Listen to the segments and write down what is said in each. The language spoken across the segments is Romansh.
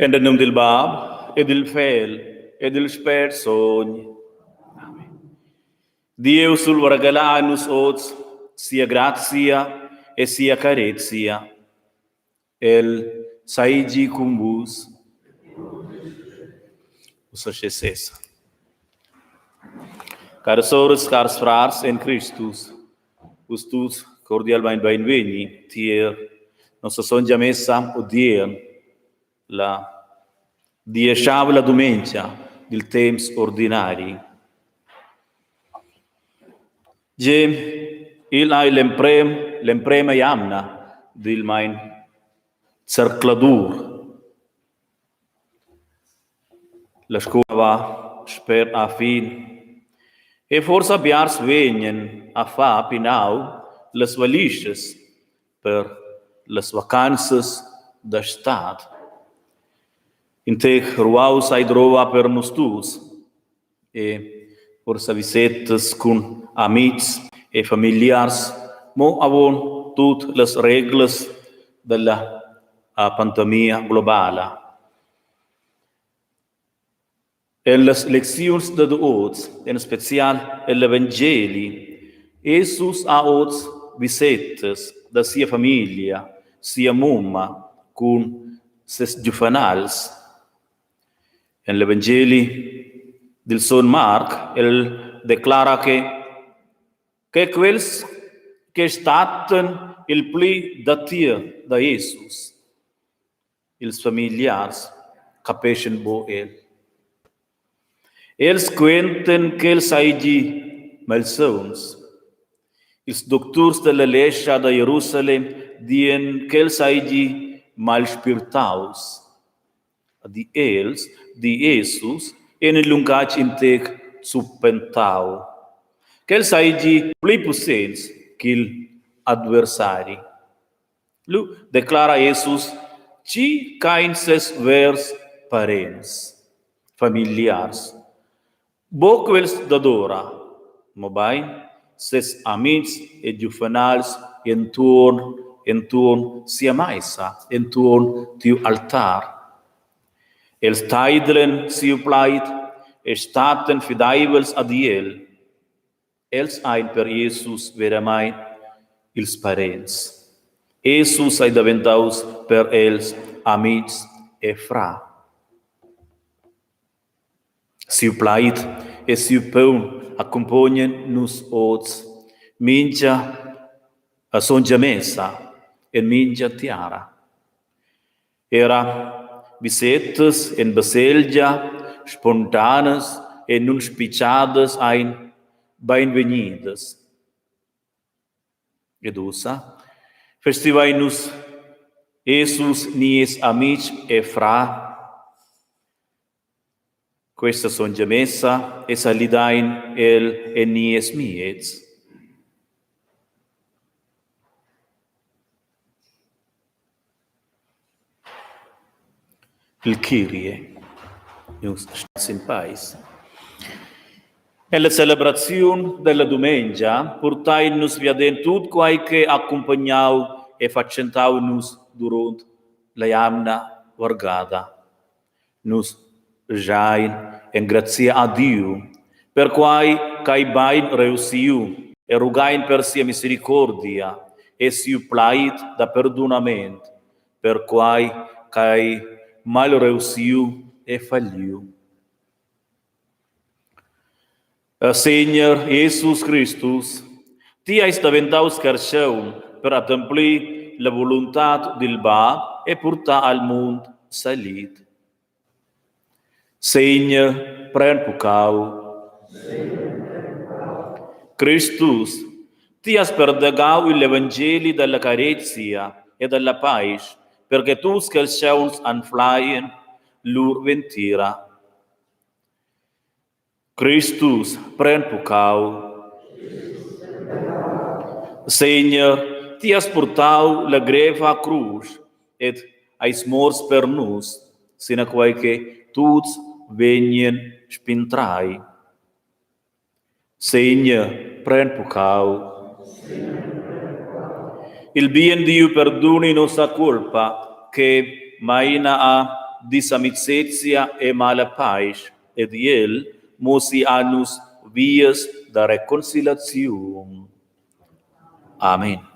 En il num dil Bab e dil Fegl e dil Spert Sogn. Amen. Dieus sul regala a nus oz sia grazia e sia carezia. El seigi cun vus. Ussa sche sesa. Caras soras, cars frars en Cristus, vus tuts cordialmein beinvegni tier nossa sontga messa odiern, la dieschavla dumengia dil temps ordinari. Gie, igl ei l'emprem, l'emprema jamna dil mein zercladur. La scola va spert a fin e forsa biars vegnan a far pinau las valischas per las vacanzas da stad. In tec ruaus ei drova per nus tuts e forsa visetas cun amitgs e famigliars, mo avon tut las reglas dalla pandemia globala. En las lecziuns dad oz, en special el evangeli, Jesus ha oz visetas da sia famiglia, sia mumma cun ses giuvenals. En l'evangeli dil sogn Marc el declara che che quels che stattan il pli datier da Jesus Ils famigliars capeschan buc el. Els quentan ch'el seigi malsauns. Ils docturs dalla lescha da Jerusalem dien ch'el seigi malspirtaus. Di els, di Jesus, en in lungatg in tec zuppentau, ch'el seigi pli pussents ch'igl adversari. Lu declara Jesus tgi ch'ein ses vers parents, famigliars, buc quels dadora, mobein ses amitgs e giuvenals entuorn entuorn sia meisa, entuorn tiu altar. Els teidlen siu plaid e statten fideivels ad el. Els ein per Jesus veramein ils parents. Jesus ei daventaus per els amitgs e fra. Siu plaid e siu paun accumpognan nus oz mintga a sontga messa en mintga tiara. Era visetas en baselgia spontanas e nunspitgadas ein beinvegnidas. Ed ussa festivein nus Jesus nies amitg e frar questa sontga messa e salidein el en nies miez. Il Kyrie, nus stat in peis. En la celebraziun della dumengia purtein nus viaden tut quei che ha accumpagnau e fatschentau nus duront la jamna vargada. Nus schein engraziar a Diu per quei ch'ei bein reussiu e rughein per sia misericordia e siu plaid da perdunament per quei ch'ei malreussiu e falliu. Segner Jesus Cristus, ti eis daventaus carstgaun per ademplir la voluntad dil Bab e purtar al mund salit. Segner, pren puccau. Cristus, Ti has perdegau igl evangeli dalla carezia e dalla paisch, per che tuts quels chauns anfleien lur ventira. Cristus pren puccau. Segner, ti has purtau la greva crusch ed eis morts per nus, sinaquei che tuts vegnien spindrai. Segner, pren puccau. Il bien Diu perduni nossa culpa che maina a disamicezia e mala paisch ed el muossi a nus vias da reconciliaziun. Amen.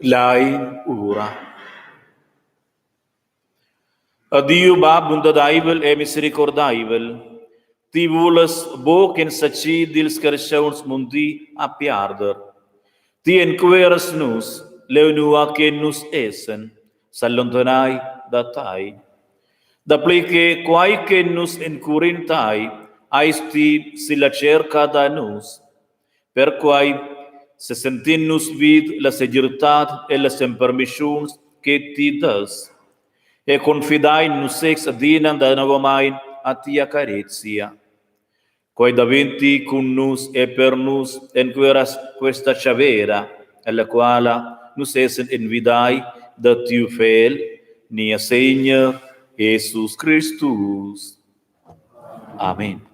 Lein ura. A Diu Bab buntadaivel e misericordaivel, ti vulas buc enzatgi dils carstgauns mundi a piarder. Ti encueras nus, leu nua che nus essen, s'allontanai da tai. Dapli che quai che nus encurin tai, eis ti silla tscherca da nus. Perquai sesentin nus vid la segirtad e las empermischuns che ti das e confidein nus sezs adina danovamein a tia carezia. Quei daventi cun nus e per nus en questa tschavera, ella quala nus essen envidai da tiu Fegl, nies Segner Jesus Cristus. Amen.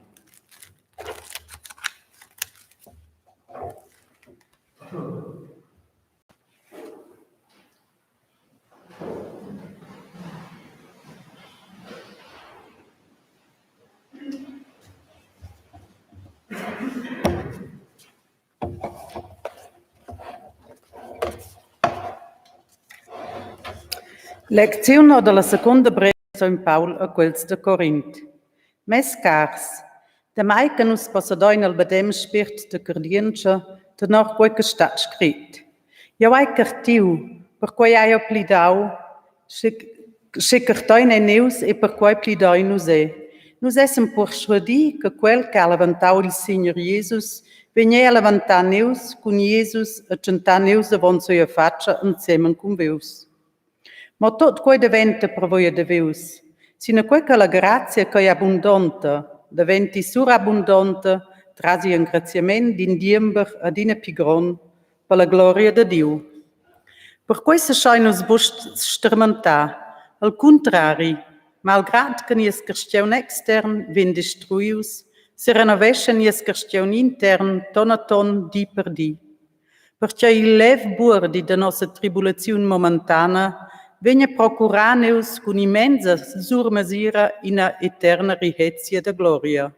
Lecziun or dalla secunda brev da sogn Paul a quels da Corint. Mes cars, damai che nus possedein il medem spiert da cardientscha tenor quei che stat scret. Jeu hai cartiu, perquei hai jeu plidau, sche sche cartein ei nus e perquei plidein nus è. Nus essan perschuadi che quel che ha levantau il Segner Jesus vegn ei a levantar nus cun Jesus e tschentar nus avon sia fatscha ensemen cun vus. Mo tot quei daventa per via da vus, sinaquei che la grazia ch'ei abundonta daventi surabundonta tras igl engraziament d'in diember adina pli grond per la gloria da Diu. Perquei seschein nus buc stermentar, al cuntrari, malgrad che nies carstgaun extern vegn destruius, serenovescha nies carstgaun intern tonaton di per di. Pertgei il lev buordi da nossa tribulaziun momentana vegn a procurar nus cun immensa surmesira ina eterna rihezia da gloria.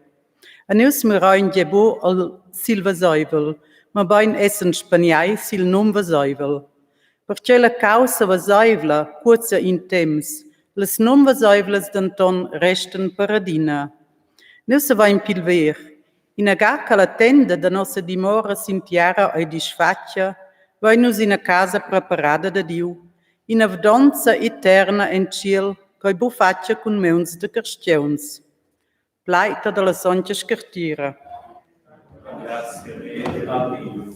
E nus mirein gie buc al sil veseivel, mobein essan spaniai sil nunveseivel. Pertgei la caussa veseivla cuoza in temps, las nunveseivlas denton restan per adina. Nus savein pilver, ina ga che la tenda da nossa dimora sin tiara ei disfatga, vein nus ina casa preparada da Diu, ina avdonza eterna en tschiel ch'ei buc fatga cun mauns da carstgauns. Plaid dalla sontga scartira. Grazie a Dio.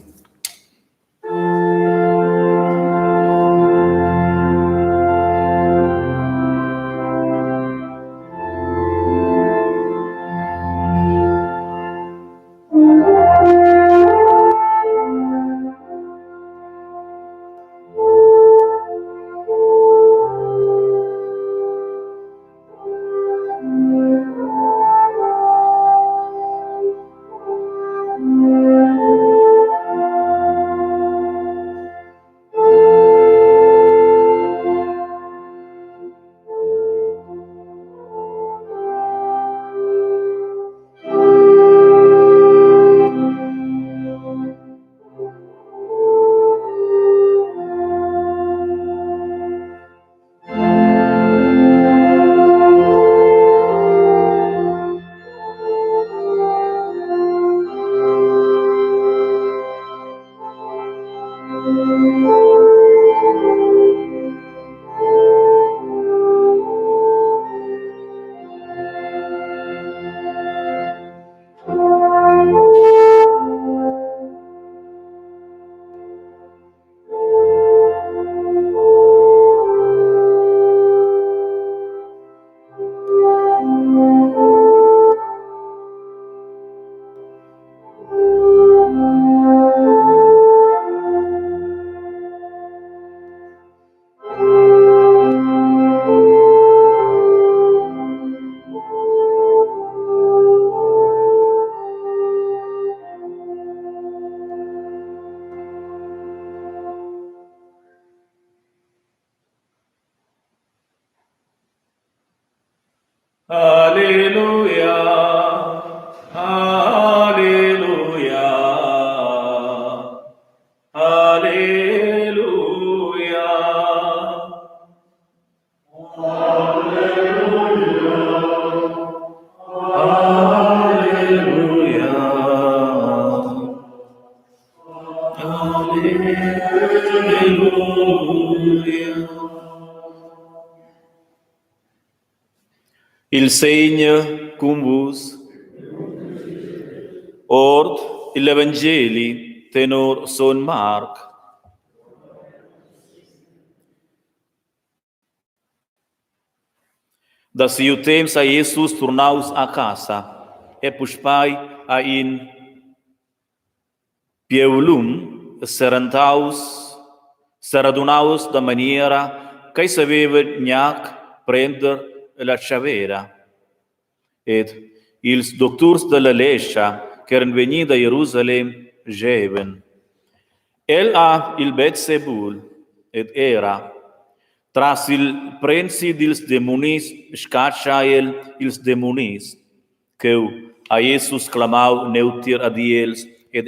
Alleluia, alleluia, alleluia. Alleluia, alleluia. Il Segner cun vus. Ord igl evangeli tenor son Marc. Da siu temps ha Jesus turnaus a casa e puspei ha in pievlun serentaus, seradunaus da maniera ch'ei saveva gnanc prender la tschavera. Ed ils docturs dalla lescha ch'eran vegni da Jerusalem schevan: El ha il Beelzebul ed era tras il prenci dils demunis scatscha el ils demunis. Cheu ha Jesus clamau neutier ad els ed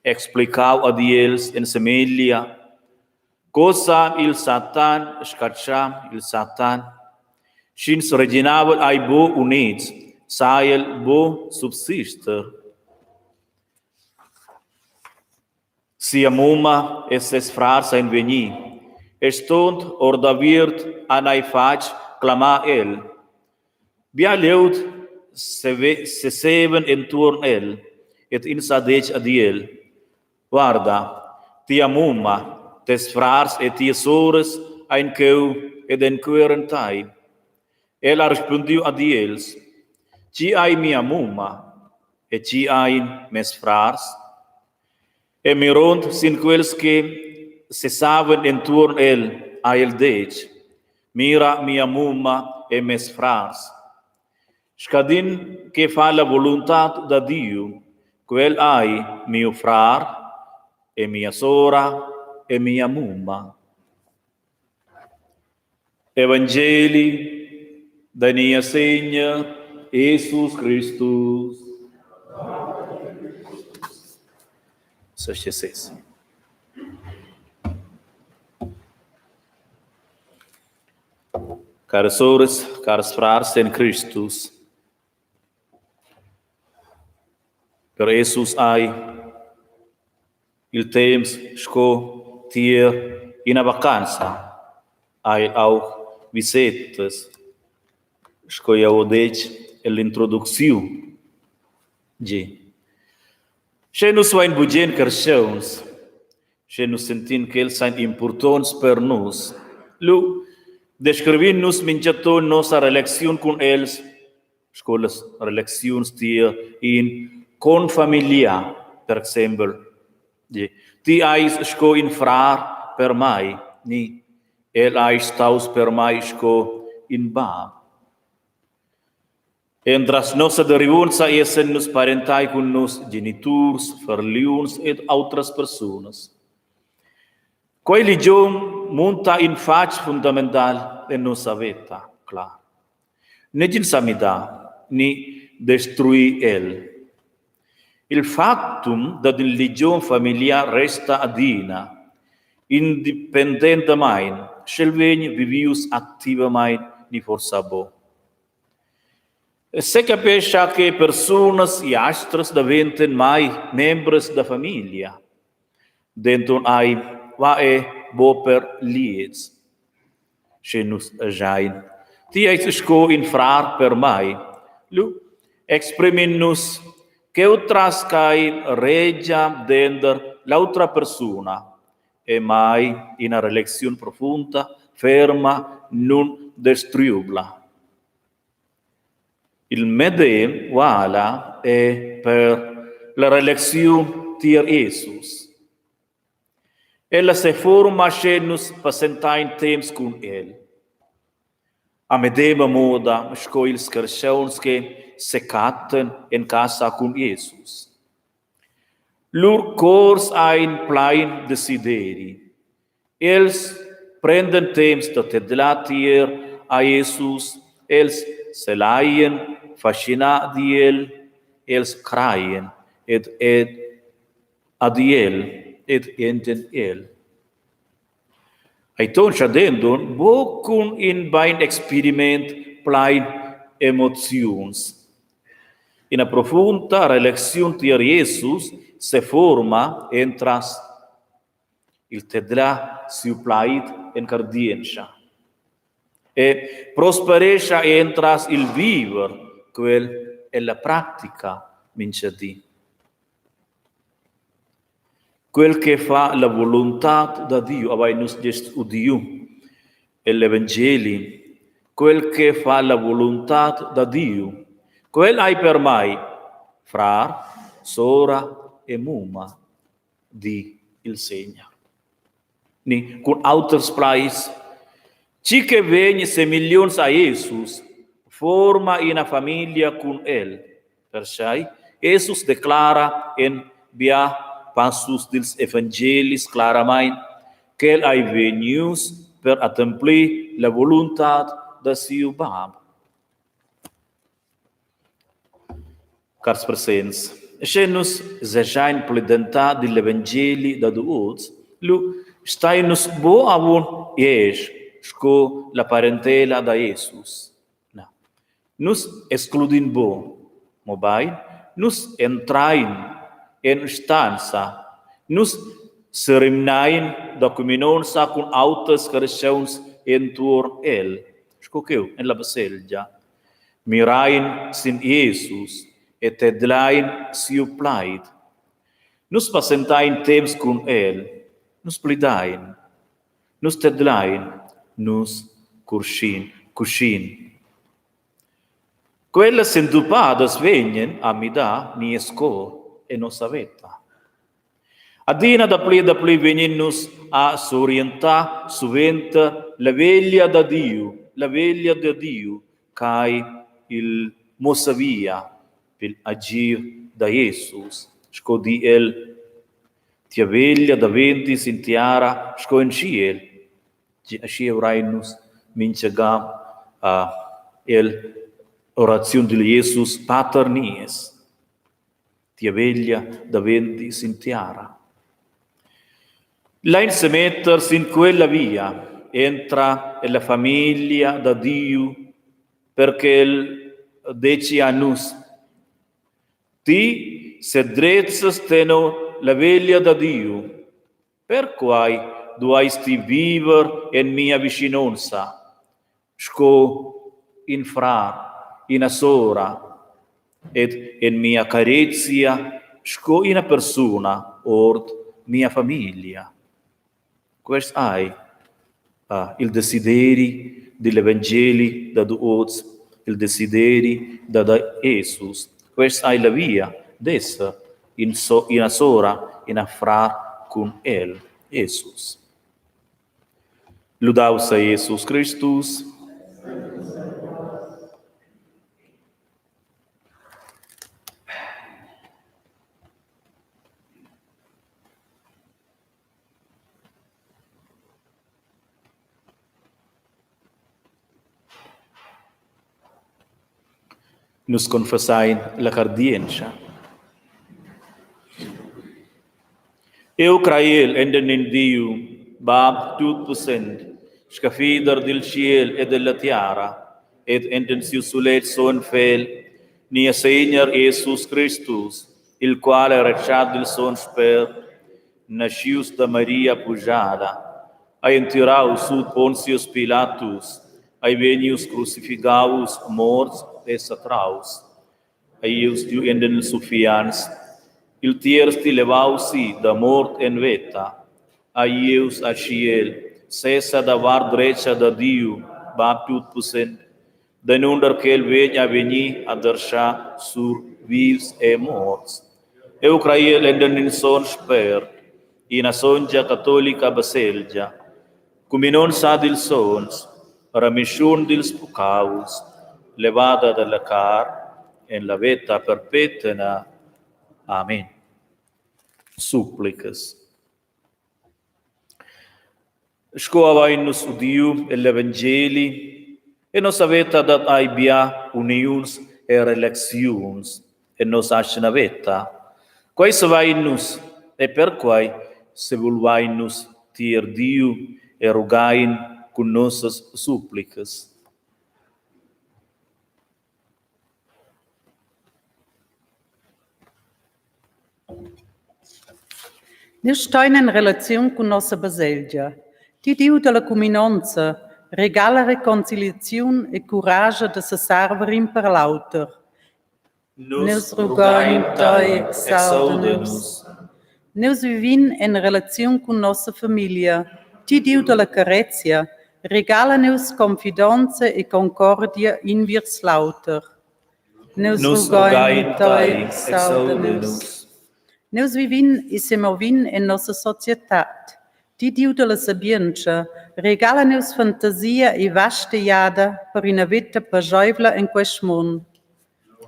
explicau ad els en semeglia, co sa il satan scatschar il satan. Sch'ins reginavel ei buc units, sa el buc subsister. Sia mumma e ses frars ein vegni e stond ordaviert han ei fatg clamar el. Bia glieud sesevan entuorn el ed ins ha detg ad el: Guarda, tia mumma, tes frars e tias soras ein cheu ed encueran tei. El ha respundiu ad els: Tgi ei mia mumma e tgi ein mes frars? E mirond sin quels che sesavan entuorn el, ha el detg: Mira mia mumma e mes frars. Scadin che fa la voluntad da Diu, quel ei miu frar e mia sora e mia mumma. Evangeli da Niessegner Jesus Cristus. Sesses. Caras soras, cars frars en Cristus, per Jesus ei il temps sco tier ina vacanza, ei auch visetas, sco jeu ho detg ell'introducziun. Gie. Sche nus vein bugen carstgauns, sche nus sentin ch'els ein impurtonts per nus, lu descrivin nus mintgaton nossa relaziun cun els sco las relaziuns tier in confamiliar, per exempel. Ti eis sco in frar per mei, ni el ei staus per mei sco in bab. Entras nossa derivonza essen nus parentai cun nos geniturs, fargliuns ed autras persunas. Quei ligiom munta in fatg fundamental en nossa veta, clar. Negin sa midar ni destruir el. Il factum dad in ligiom familiar resta adina, independentamein sch'el vegn vivius activamein ni forsa buc. Secapescha che persunas jastras daventen mai membras da famiglia. Denton ei va ei buc per gliez, sche nus schein: Ti eis sco in frar per mei. Lu exprimin nus cheutras ch'ei regia denter l'autra persuna e mai ina relecziun profunda, ferma, nundestruibla. Il medem vala è per la relecziun tier Jesus. Ella seforma sche nus passentein temps cun el. A medema moda sco ils carstgauns che secattan en casa cun Jesus. Lur cors ein plein desideri. Els prenden temps da tedlar tier a Jesus, els selaien fascinar d'el, els craien ed ed ad el ed enten el. Ei tonscha denton buc cun in bein experiment plein emoziuns. Ina profunda relecziun tier Jesus seforma entras il tedlar siu plaid en cardientscha e prosperescha entras il viver quel ella pratica mintga di. Quel che fa la voluntad da Diu, havein nus gest udiu egl evangeli, quel che fa la voluntad da Diu, quel ei per mei frar, sora e mumma, di il Segner. Ni cun auters plaids, tgi che vegn semiglions a Jesus, forma ina famiglia cun el. Perchei Jesus declara en bia passus dils evangelis claramain ch'el ei vegnius per ademplir la voluntad da siu Bab. Cars presents, sche nus seschein plidentar digl evangeli dad oz, lu stein nus buc avon esch sco la parentela da Jesus. Na. Nus excludin buc, mobein nus entrain en stanza. Nus serimnain da cuminonza cun auters carstgauns entuorn el, sco cheu en la baselgia. Mirein sin Jesus e tedlein siu plaid. Nus passentein temps cun el, nus plidein, nus tedlein, nus curschin, cuschin. Quellas sentupadas vegnan a midar nies cor e nossa veta. Adina dapli e dapli vegnin nus a s'orientar suenter la veglia da Diu, la veglia da Diu ch'ei il muossavia pigl agir da Jesus, sco di el: Tia veglia daventi sin tiara sco en tschiel. Aschia urein nus mintga ga el oraziun dil Jesus Pater nies. Tia veglia daventi sin tiara. Lein semetter sin quella via, entra ella famiglia da Diu, per ch'el deci a nus. Ti sedrezzas tenor la veglia da Diu. Perquai duais ti viver en mia vischinonza, sco in frar, ina sora ed en mia carezia sco ina persuna ord mia famiglia. Quest ei il desideri digl evangeli dad oz, il desideri da Jesus. Quest ei la via d'esser in so ina sora, ina frar cun el, Jesus. Ludau sei Jesus Cristus. Nus confessein la cardientscha. Eu craiel enden in Diu, Bab tutpussent, scaffider dil tschiel e della tiara, ed enten siu sulet sogn Fegl, nies Segner Jesus Cristus, il qual ei retschat dil Sogn Spert, naschius da Maria pujada, ei entiraus sut Pontius Pilatus, ei vegnius crucifigaus, morts e satraus, ei ius giu enden ils uffians, il tierz di levaus si da mort en veta, ei ius a tschiel, sesa da vart dretga da Diu, Bab tutpussent, danunder ch'el vegn a vegnir a derschar sur vivs e morts. Eu craiel enden in son spert, ina sontga catolica baselgia, cuminonza dils sons, remischun dils puccaus, levada dalla car en la veta perpetna. Amen. Supplicas. Sco havein nus udiu egl evangeli, en nossa veta dat ei bia uniuns e relaziuns en nossa atgna veta. Quei savein nus e perquei sevolvein nus tier Diu e rughein cun nossas supplicas. Nus stein en relaziun cun nossa baselgia. Ti Diu dalla cuminonza, regala reconciliaziun e curascha da sesarver in per l'auter. Nus rugain tei, exauda nus. Nus vivin en relaziun cun nossa famiglia. Ti Diu dalla carezia, regala nus confidonza e concordia in viers l'auter. Nus rugain tei, exauda nus. Nus vivin e semovin en nossa societad. Ti Diu dalla sabientscha, regala nus fantasia e vasteiada per ina veta pascheivla en quest mund.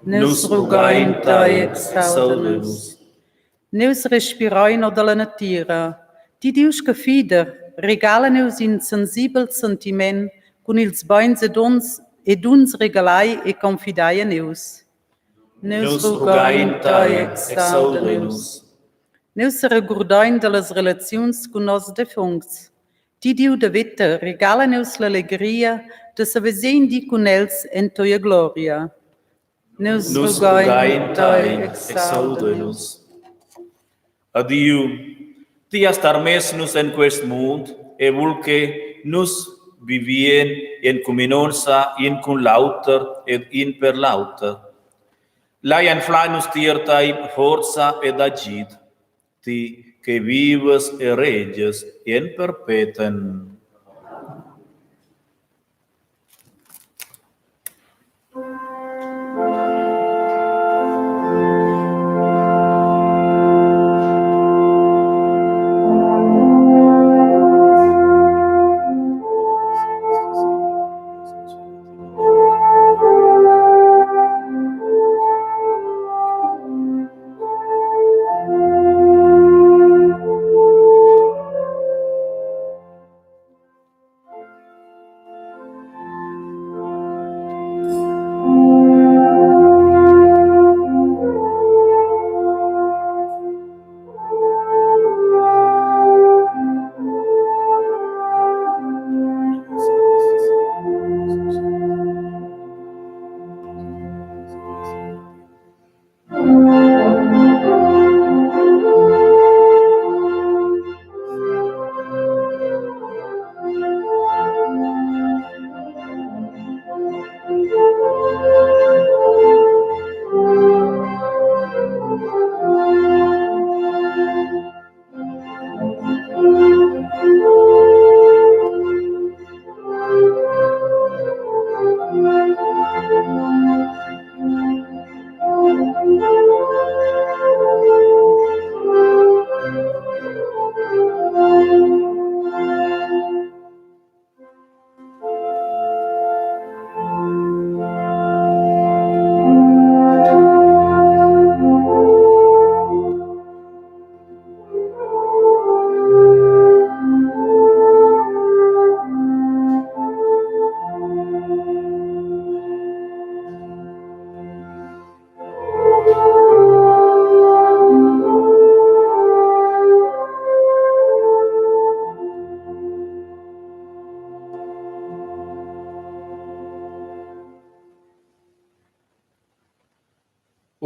Nus rugain tei, exauda nus. Nus respirein or dalla natira. Ti Diu scaffider, regala nus in sensibel sentiment cun ils beins e dons e duns regalai e confidai a nus. Nus rugain tei, exauda nus. Nus seregurdein dallas relaziuns cun nos defuncts. Ti Diu da veta, regala nus la legria da saver in di cun els en tua gloria. Nus rugain tei, exauda nus. A Diu, ti has tarmess nus en quest mund e vul che nus vivien en cuminonza in cun l'auter ed in per l'auter. Lai anflar nus tier tei forza ed agid, ti che vivas e regias en perpeten.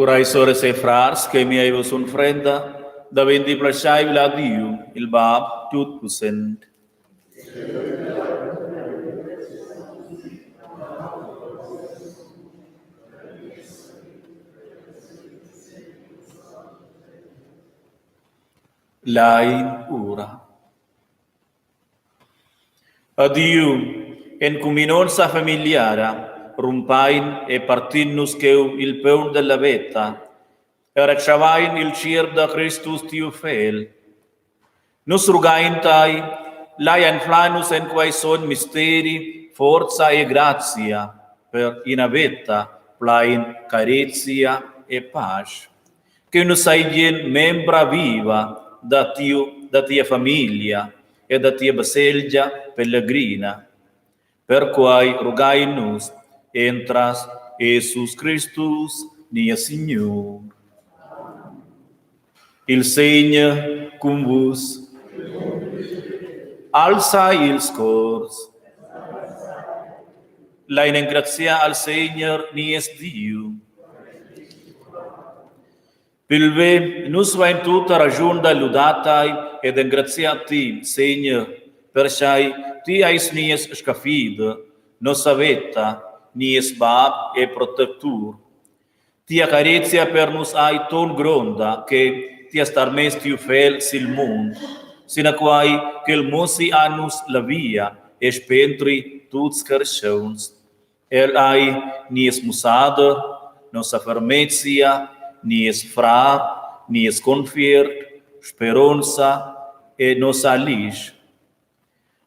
Urai soras e frars che mia vus unfrenda davendi plascheivla a Diu, il Bab tutpussent. Lai ura. A Diu, en cuminonza familiara, rumpain e partin nus cheu il paun della veta e retschavain il tgierp da Cristus tiu Fegl. Nus rugain tai, lai anflar nus en quei sogn misteri forza e grazia per ina veta plein carezia e pasch. Che nus seigien membra viva da tiu da tia famiglia e da tia baselgia pellegrina. Perquai rugain nus entras Jesus Cristus, nies Signur. Il Segner cun vus. Alza ils cors. Lein engraziar al Segner nies Diu. Pilver, nus vain tutta raschun da ludar tai ed engraziar a ti, Segner, perchai ti ais nies scaffider, nossa vetta, nies bab e protectur. Tia carezia per nus ei ton gronda che ti has tarmess tiu fegl sil mund, sinaquai ch'el muossi a nus la via e spentri tuts carscheuns. El ei nies mussader, nossa fermezia, nies frar, nies confiert, speronza e nossa lisch.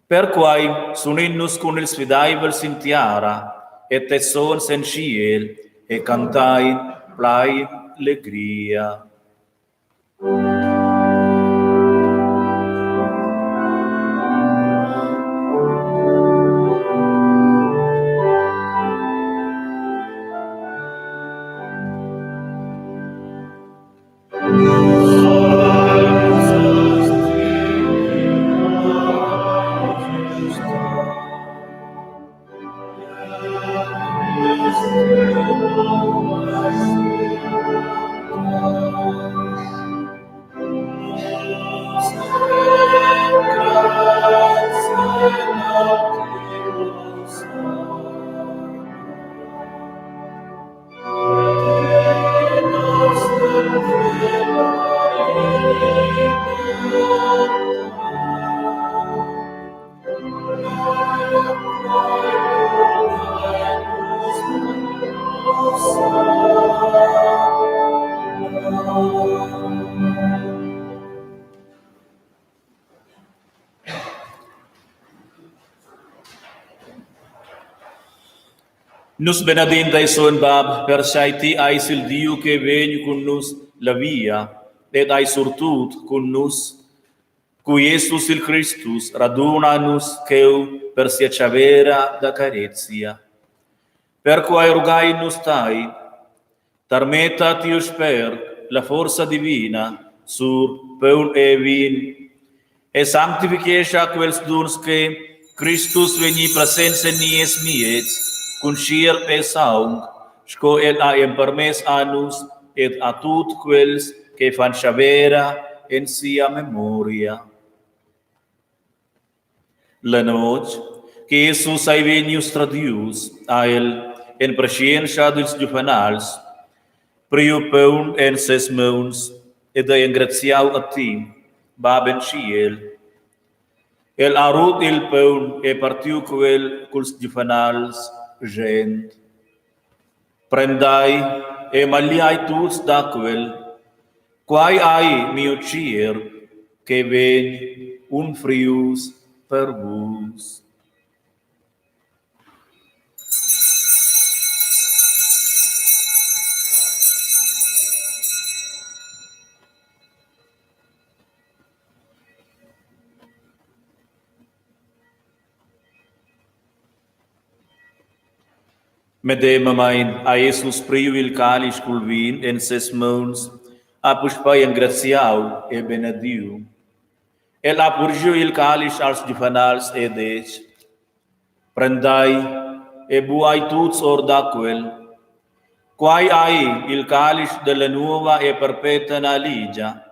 Perquai sunin nus cun ils fideivels sin tiara e tes sogns en tschiel e cantein plein legria. Nus benedin tei, sogn Bab, pertgei ti eis il Diu che vegn cun nus la via ed ei surtut cun nus. Cu Jesus il Cristus raduna nus cheu per sia tschavera da carezia. Perquei rugain nus tei, tarmetta tiu Spert la forza divina sur peun e vin e sanctifichescha quels duns che Cristus vegni presents en nies miez cun tgierp e saung, sco el ha empermess a nus ed a tut quels che fan tschavera en sia memoria. La notg che Jesus ei vegnius tradius, ha el, en preschientscha dils giuvenals, priu paun en ses mauns ed ei engraziau a ti, Bab en tschiel. El ha rut il paun e partiu quel culs giuvenals, schend: Prendai e magliai tuts da quel. Quai ei miu tgierp che vegn unfrius per vus. Medemamein ha Jesus priu il calisch cul vin en ses mauns, ha puspei engraziau e benediu. El ha purgiu il calisch als giuvenals e detg: Prendai e buai tuts or da quel. Quai ei il calisch della nova e perpetna ligia,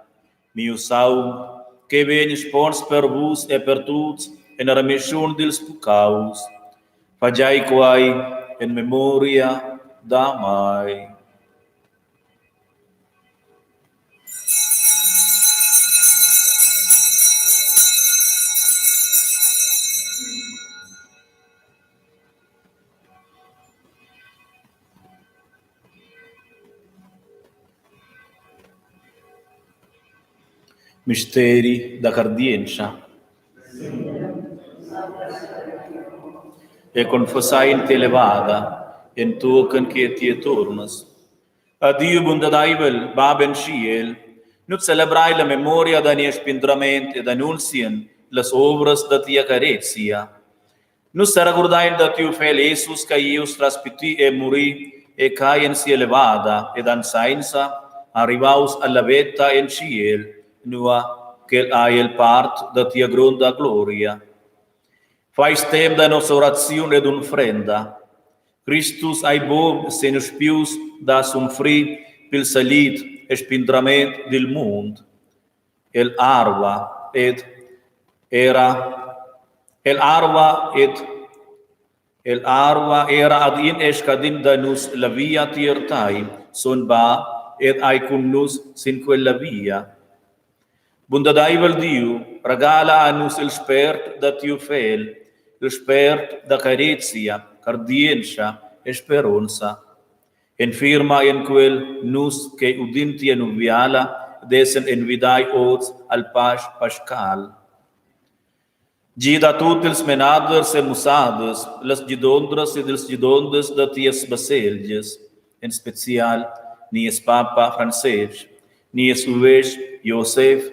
miu saung che vegn spons per vus e per tuts en remischun dils puccaus. Fagiai quai en memoria da mai. Misteri da cardientscha. E confessain tia levada entochen che ti tuornas. A Diu bundadaivel, Bab en tschiel, nus celebrein la memoria da nies spindrament ed annunzien las ovras da tia carezia. Nus seregurdein da tiu fegl Jesus ch'ei ius tras pitir e murir e ch'ei en sia levada ed ansainza arrivaus alla veta en tschiel, nua ch'el ha el part da tia gronda gloria. Fai stem da nossa oraziun ed unfrenda. Cristus ei buc senuspius da sunfrir pil salit e spindrament dil mund. El arva ed era el arva ed el arva era ad in e scadin da nus la via tier tai, son Bab, ed ei cun nus sin quella via. Bundadaivel Diu, regala a nus il spert da tiu Fegl, il spert da carezia, cardientscha e speronza. En firma en quel nus che udin tia nuviala dessen envidai oz al pasch pascal. Gida tut ils menaders e mussaders, las gidondras ed ils gidonders da tias baselgias, en special nies papa Francestg, nies uvestg Josef,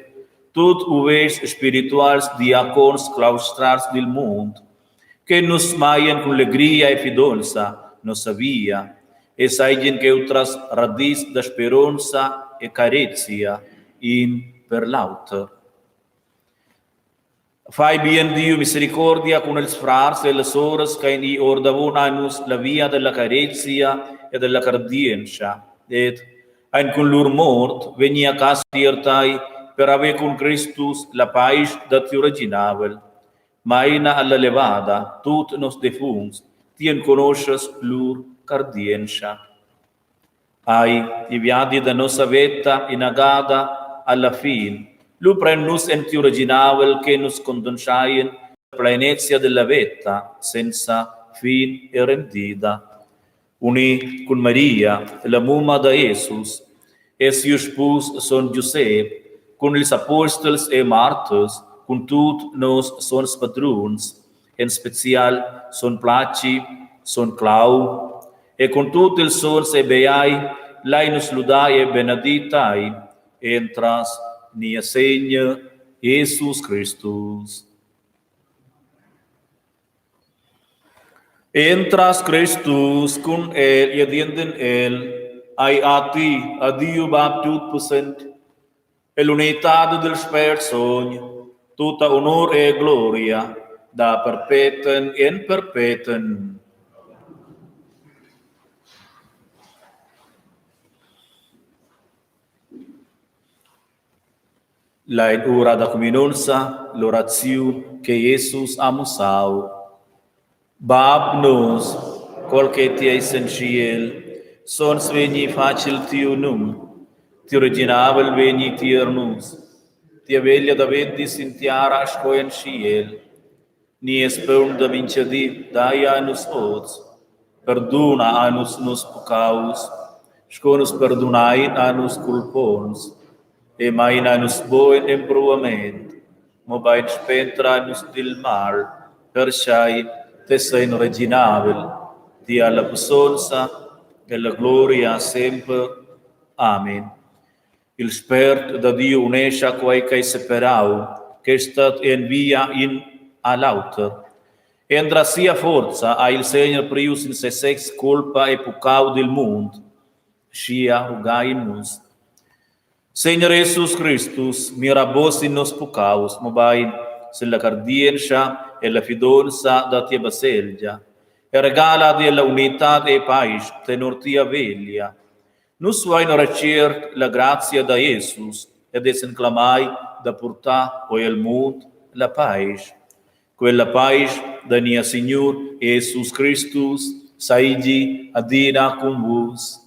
tut uvestgs spirituals, diacons claustrals dil mund, che nus maien cun legria e fidonza nossa via e seigien cheutras radis da speronza e carezia in per l'auter. Fai bien Diu misericordia cun ils frars e las soras ch'ein i ordavon a nus la via della carezia e della cardientscha ed ein cun lur mort vegni a casa tier tai per haver cun Cristus la paisch da tiu reginavel. Maina alla levada tut nos defuncts, ti enconoschas lur cardientscha. Ai, il viadi da nossa veta inagada alla fin, lu pren nus en tiu reginavel che nus contonschaien la pleinezia della veta senza fin e rendida. Uni cun Maria, la mumma da Jesus, e siu spus sogn Giusep, cun ils apostels e marters, cun tut nos sogns patruns, en special sogn Placi, sogn Clau, E cun tut ils sogns e beai lein nus ludar e benedir tai entras nies Segner Jesus Cristus. Entras Cristus cun el ed enten el ei a ti, a Diu Bab tutpussent, e l'unitad del Spert Sogn, tutta honor e gloria da perpeten en perpeten. Lein ura da cuminonza l'oraziun che Jesus ha mussau. Bab nos, quel che ti eis en tschiel, sogns vegni fatg il tiu num, tiu reginavel vegni tier nus, tia veglia daventi sin tiara sco en tschiel. Nies paun da mintgadi dai a nus oz. Perduna a nus nos puccaus, sco nus perdunein a nos culponts, e meina nus buc en empruament, mobein spentra nus dil mal, pertgei tes ein reginavel, ti ha la pussonza e la gloria semper. Amen. Il Spert da Diu unescha quei ch'ei separau, che stat en via in a l'auter. Entras sia forza ha il Segner priu sin sesez culpa e puccau dil mund. Schia rugain nus. Segner Jesus Cristus, mira buc sin nos puccaus, mobein sin la cardientscha e la fidonza da tia baselgia e regala ad ella unitad e paisch tenor tia veglia. Nus vain retschiert la grazia da Jesus ed essan clamai da purtar oi al mund la paisch. Quella paisch da nies Signur Jesus Cristus seigi adina cun vus.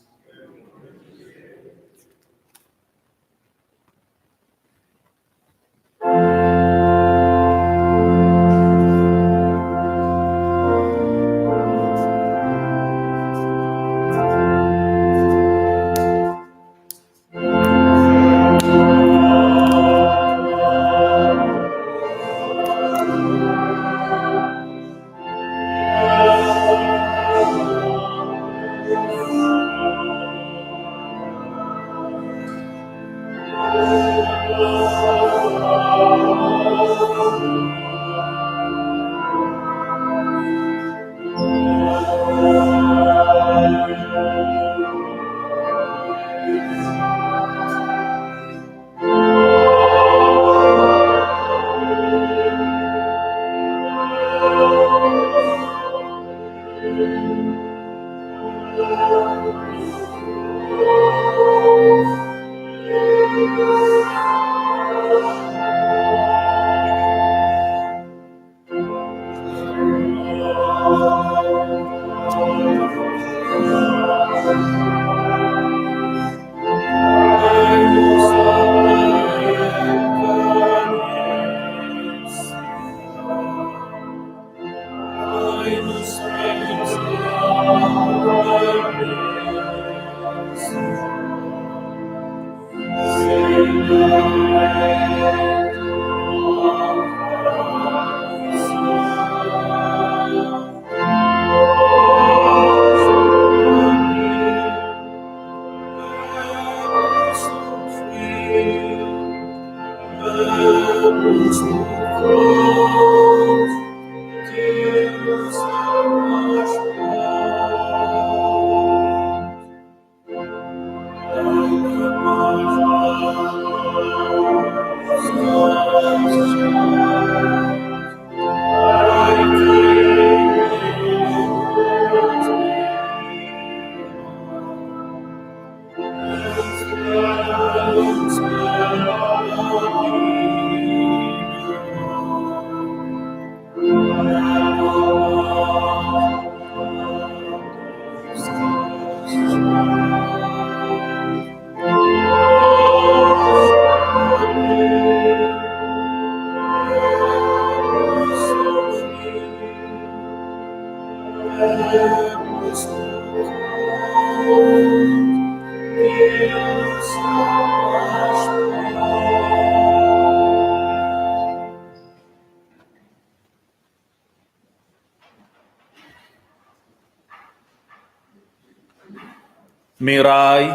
Mirai,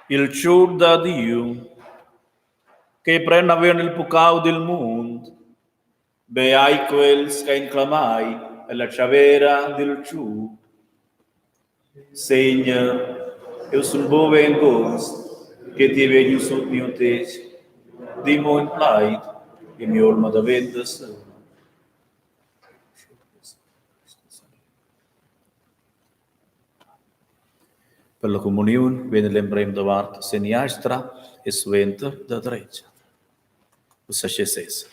il tschut da Diu, che pren naven il puccau dil mund. Beai quels ch'ein clamai ella tschavera dil tschut. Segner, jeu sun buc vengonzs che ti vegnius sut miu tetg. Di mo in plaid e mi'olma daventa sauna. Per la communiun vegn l'emprem da vart seniastra e suenter da dretga. Ussa sche sesa.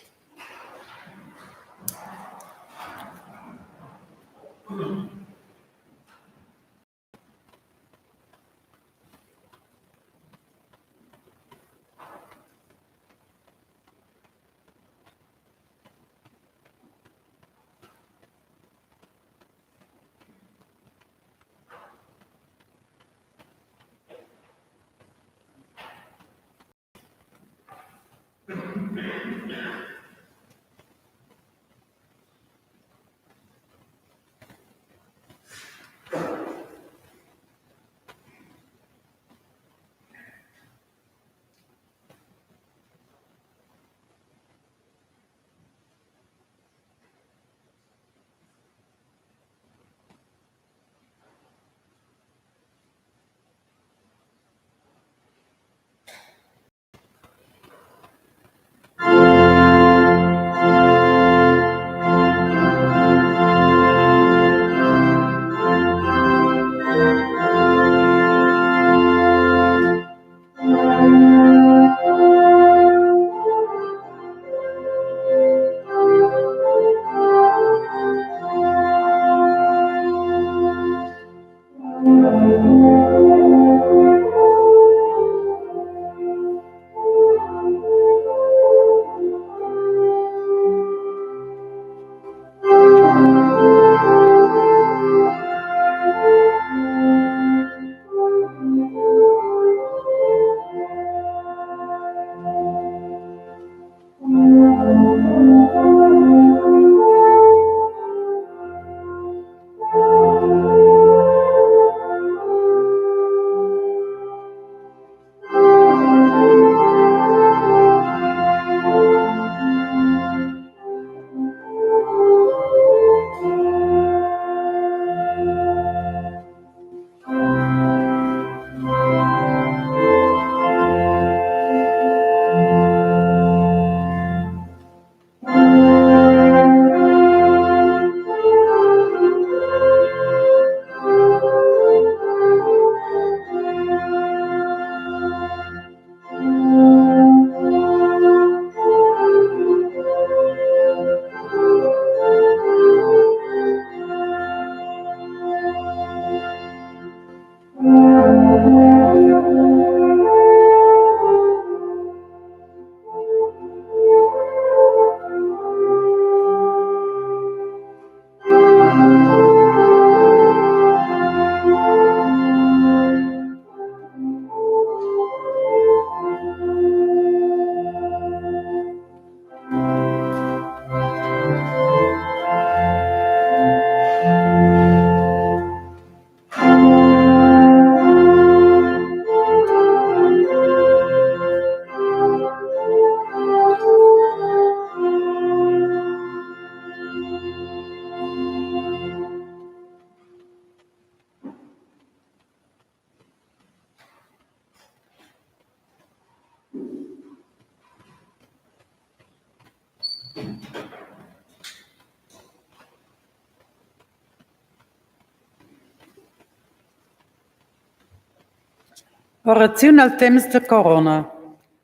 Oraziun al temps da corona.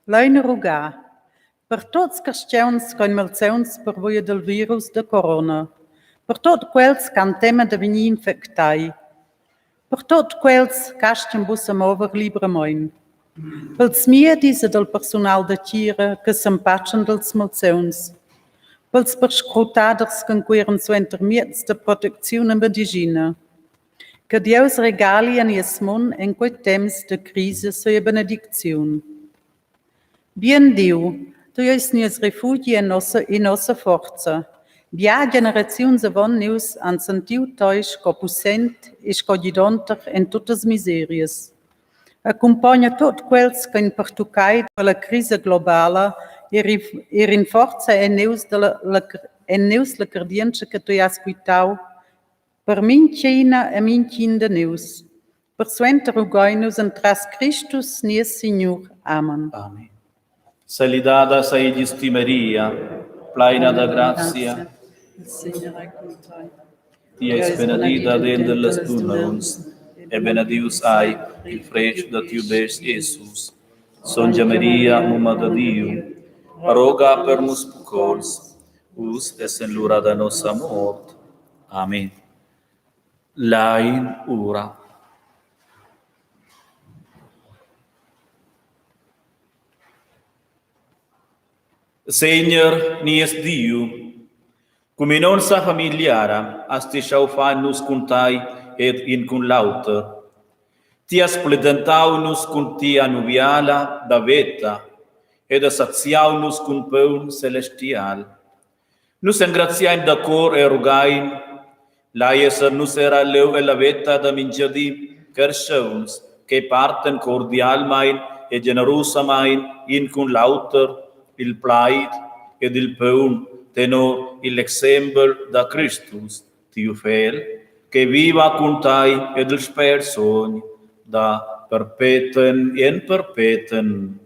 Lein rugar per tuts carstgauns ch'ein malsauns pervia dal virus da corona, per tut quels che han tema da vegnir infectai, per tut quels ch'astgan buca semover libramein, pels miedis ed al persunal da tgira che s'empatschan dals malsauns, pels perscrutaders ch'enqueran suenter mieds da protecziun e medischina. Che Dieus regali a nies mund en quei temps da crisa sia benedicziun. Bien Diu, ti eis nies refugi e nossa, e nossa forza. Bia generaziuns avon nus han sentiu tei sco pussent e sco gidonter en tuttas miserias. Accumpogna tut quels ch'ein pertuccai dalla crisa globala e rinforza en nus dalla en nus la cardientscha che ti has quitau per mintgina e mintgin da nus. Persuenter rugein nus entras Cristus nies Signur. Amen. Amen. Salidada seigis ti Maria, pleina da grazia. Il Segner ei cun tei. Ti eis benedida denter las dunnauns, e benedius ei il fretg da tiu best Jesus. Sontga Maria, mumma da Diu, roga per nus pucconts, uss essen l'ura da nossa mort. Amen. Lein ura. Segner nies Diu, cuminonza familiara has ti schau far nus cun tai ed in cun l'auter. Ti has plidentau nus cun tia nuviala da veta ed has saziau nus cun paun celestial. Nus engraziein da cor e rughein, lai esser nus era leu ella veta da mintgadi carstgauns che parten cordialmein e generusamein in cun l'auter il plaid ed il paun tenor igl exempel da Cristus, tiu Fegl, che viva cun tei ed il Spert Sogn da perpeten en perpeten.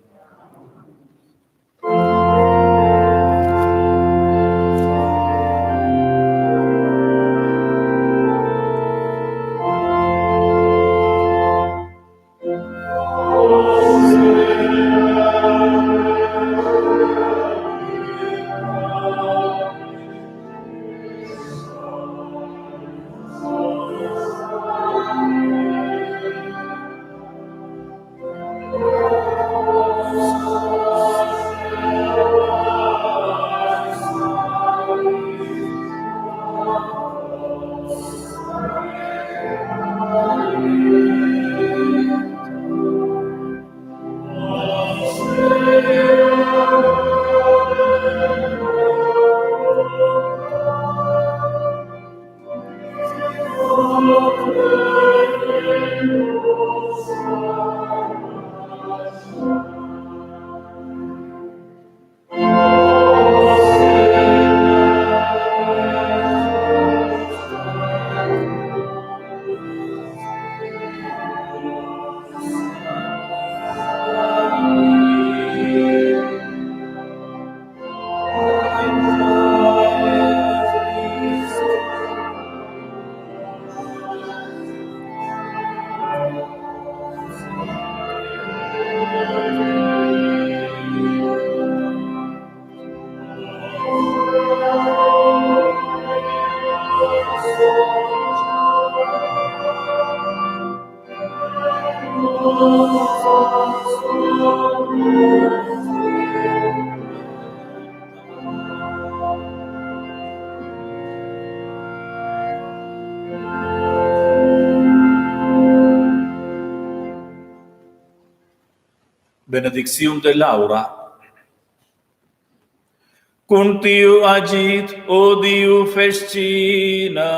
Benedicziun dell'aura. Cun tiu agid, o Diu festina.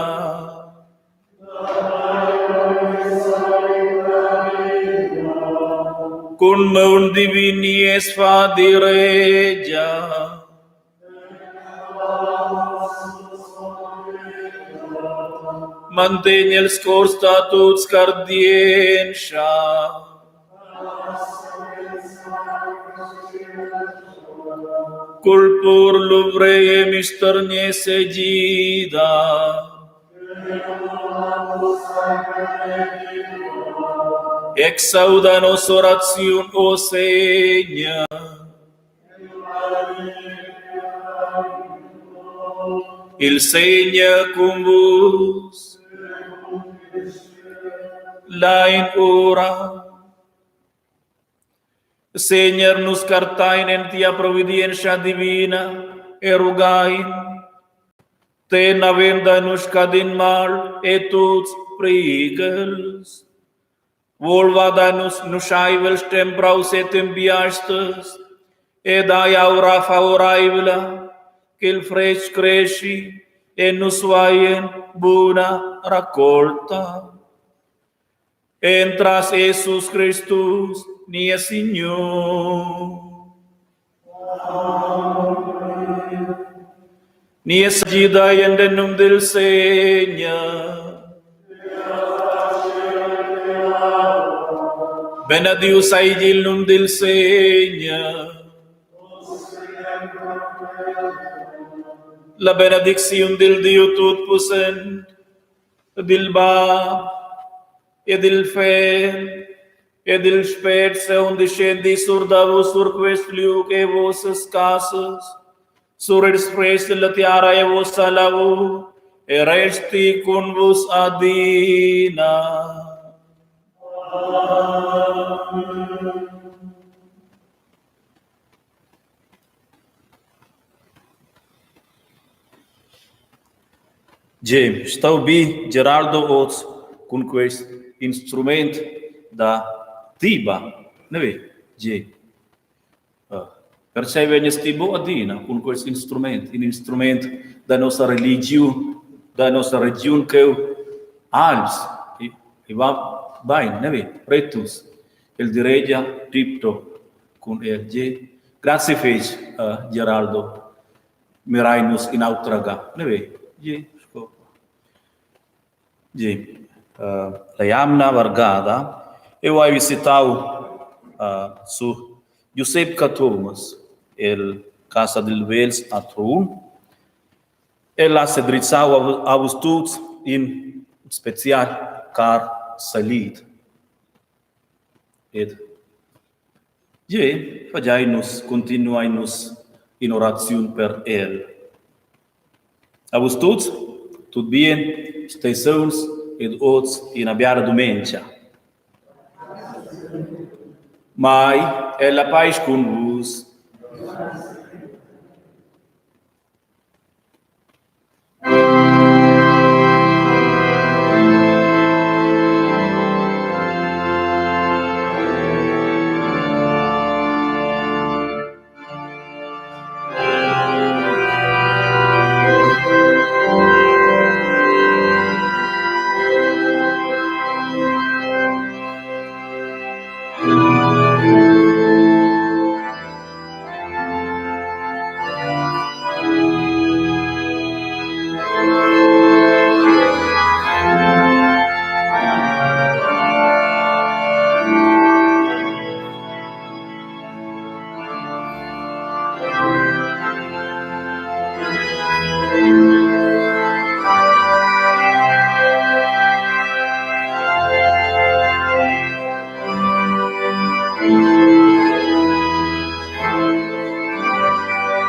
Cun maun divin nies fa diregia. Mantegn els cors da tuts cardientscha. Cul pur luvrei e mistergner segida. Exauda noss'oraziun, o Segner. Il Segner cun vus. Lein ora. Segner, nus cartein en tia providientscha divina e rugain. Ten naven da nus scadin mal e tuts prighels. Volva da nus nuschaivels stempraus e tempiastas e dai aura favoreivla. Ch'il fretg creschi e nus haien buna raccolta. Entras Jesus Cristus, nies Signur. Nies gida en den num del Segner. Benedius seigi il num dil Segner. La benedicziun dil Diu tutpussent, dil Bab e dil Fegl e dil Spert seun descendi sur da vus sur quest liug e vossas casas, sur ils fretgs della tiara e vossa lavur, e resti cun vus adina. Amen. Gie, stau bi Gerardo oz cun quest instrument da tiba, neve? Gie. Pertgei vegnas ti buc adina cun quest instrument, in instrument da nossa religiun, da nossa regiun cheu Alps? Ei va bein, neve? Retus, el diregia tiptop cun el. Gie, grazie fetg, Gerardo. Mirein nus in'autra ga, neve? Gie, sco. Gie, la jamna vargada eu hai visitau sur Giusep Cathomas el casa dil vegls a Trun. El ha sedrizzau a vus tuts in special car salid. Ed gie, fagein nus, continuein nus in oraziun per el. A vus tuts, tut bien, stei sauns ed oz ina biala dumengia. Mai è la paisch cun vus.